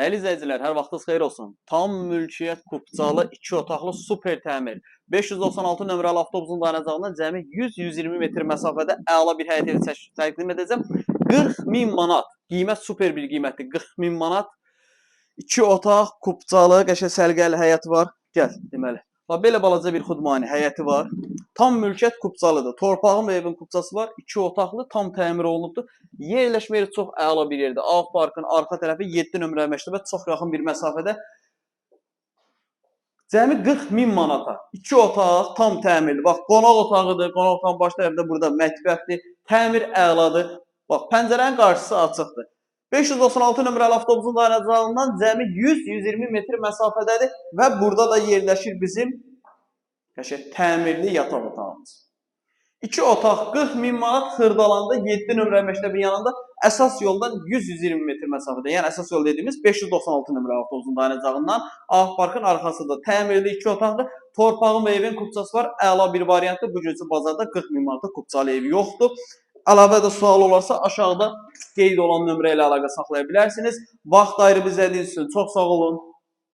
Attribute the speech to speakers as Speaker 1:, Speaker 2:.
Speaker 1: Dəyərli izləyicilər, hər vaxtınız xeyir olsun. Tam mülkiyyət kupçalı 2 otaqlı super təmir. 596 nömrəli avtobusun dayanacağından cəmi 100-120 metr məsafədə əla bir həyət evi təqdim edəcəm. 40 min manat. Qiymət super bir qiymətdir. 40 min manat. 2 otaq, kupçalı, qəşəng səliqəli həyəti var. Gəl, deməli. Bax belə balaca bir xudmani həyəti var. Tam mülkiyyət kupçalıdır. Torpağın və evin kupçası var. 2 otaqlı, tam təmir olunubdur. Yerləşmə yeri çox əla bir yerdir. Ağ Parkın arxa tərəfi 7 nömrəli məktəbə çox yaxın bir məsafədə. Cəmi 40 min manata. 2 otaq tam təmirli. Bax, qonaq otağıdır. Qonaq otağının baş tərəfində burada mətbəxdir. Təmir əladır. Bax, pəncərənin qarşısı açıqdır. 596 nömrəli avtobusun dayanacağından cəmi 100-120 metr məsafədədir və burada da yerləşir bizim qəşəng təmirli yataq otağımız. 2 otaq 40 min manat, Xırdalanda 7 nömrəli məktəbin yanında, əsas yoldan 100-120 metr məsafədə. Yəni əsas yol dediyimiz 596 nömrəli avtobusun dayanacağından Ağ Parkın arxasında təmirli 2 otaqlı, torpağın və evin kupçası var. Əla bir variantdır. Bu gün bazarda 40 min manata kupçalı ev yoxdur. Əlavə də sual olarsa aşağıda qeyd olan nömrə ilə əlaqə saxlaya bilərsiniz. Vaxt ayırıb izlədiyiniz üçün çox sağ olun.